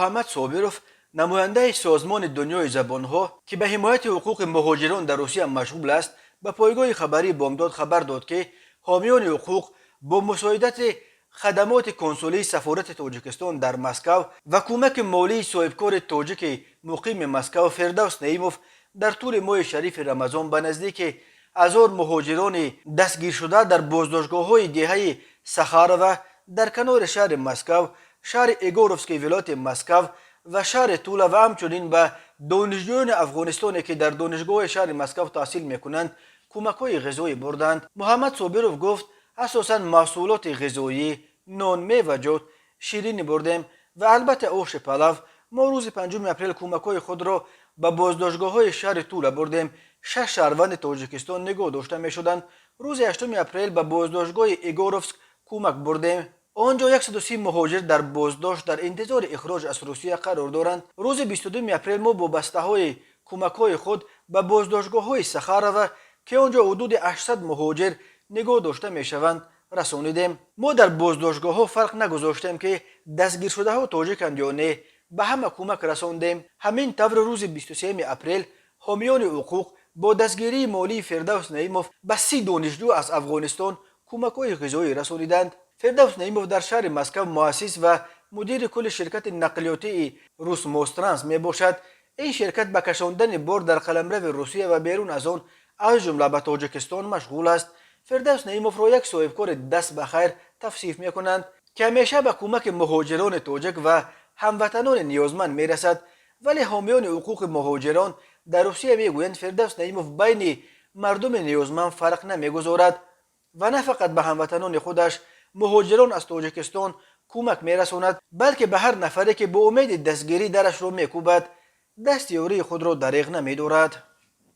Муҳаммад Собиров, намояндаи созмони Дунёи забонҳо, ки ба ҳимояти ҳуқуқи муҳоҷирон дар Русия машғул аст, ба пойгоҳи хабарии Бомдод хабар дод, ки ҳомиёни ҳуқуқ бо мусоидати хадамоти консулии сафорати Тоҷикистон дар Москав ва кӯмаки молии соҳибкори тоҷики муқими Москав Фирдавс Наимов дар тӯли моҳи шарифи Рамазон ба наздики 1000 муҳоҷирони дастгиршуда дар боздоштгоҳҳои деҳаи Сахарова дар канори шаҳри Москав, шаҳри Егоровский вилояти Москав ва шаҳри Тула ва ҳамчунин ба донишҷӯёни афғонистоне, ки дар донишгоҳи шаҳри Москав таҳсил мекунанд, кӯмакҳои ғизоӣ бурданд. Муҳаммад Собиров гуфт: асосан маҳсулоти ғизоӣ, нон, меваҷот, ширинӣ бурдем ва албатта оши палав. Мо рӯзи 5 апрел кӯмакҳои худро ба боздоштгоҳҳои шаҳри Тула бурдем. Шаш шаҳрванди Тоҷикистон нигоҳ дошта мешуданд. Рӯзи 8 апрел ба боздоштгоҳи Егоровск кӯмак бурдем. Он ҷо 130 муҳоҷир дар боздошт дар интизори ихроҷ аз Русия қарор доранд. Рӯзи 22 апрел мо бо бастаҳои кӯмакҳои худ ба боздоштгоҳҳои Сахарова, ки он ҷо ҳудуди 800 муҳоҷир нигоҳ дошта мешаванд, расонидем. Мо дар боздоштгоҳҳо фарқ нагузоштем, ки дастгиршудаҳо тоҷиканд ё не, ба ҳама кӯмак расондем. Ҳамин тавр, рӯзи 23 апрел ҳомиёни ҳуқуқ бо дастгирии молии Фирдавс Наимов ба 30 донишҷӯ аз Афғонистон кӯмакҳои ғизоӣ расониданд. Фирдавс Наимов дар шаҳри Москав муассис ва мудири кулли ширкати нақлиётии Русмостранс мебошад. Ин ширкат ба кашондани бор дар қаламрави Русия ва берун аз он, аз ҷумла ба Тоҷикистон, машғул аст. Фирдавс Наимовро як соҳибкори даст ба хайр тавсиф мекунанд, ки ҳамеша ба кӯмаки муҳоҷирони тоҷик ва ҳамватанони ниёзманд мерасад. Вале ҳомиёни ҳуқуқи муҳоҷирон дар Русия мегӯянд, Фирдавс Наимов байни мардуми ниёзманд фарқ намегузорад ва на фақат ба ҳамватанони худаш, муҳоҷирон аз Тоҷикистон, кӯмак мерасонад, балки ба ҳар нафаре, ки бо умеди дастгирӣ дарашро мекӯбад, дасти ёрии худро дареғ намедорад.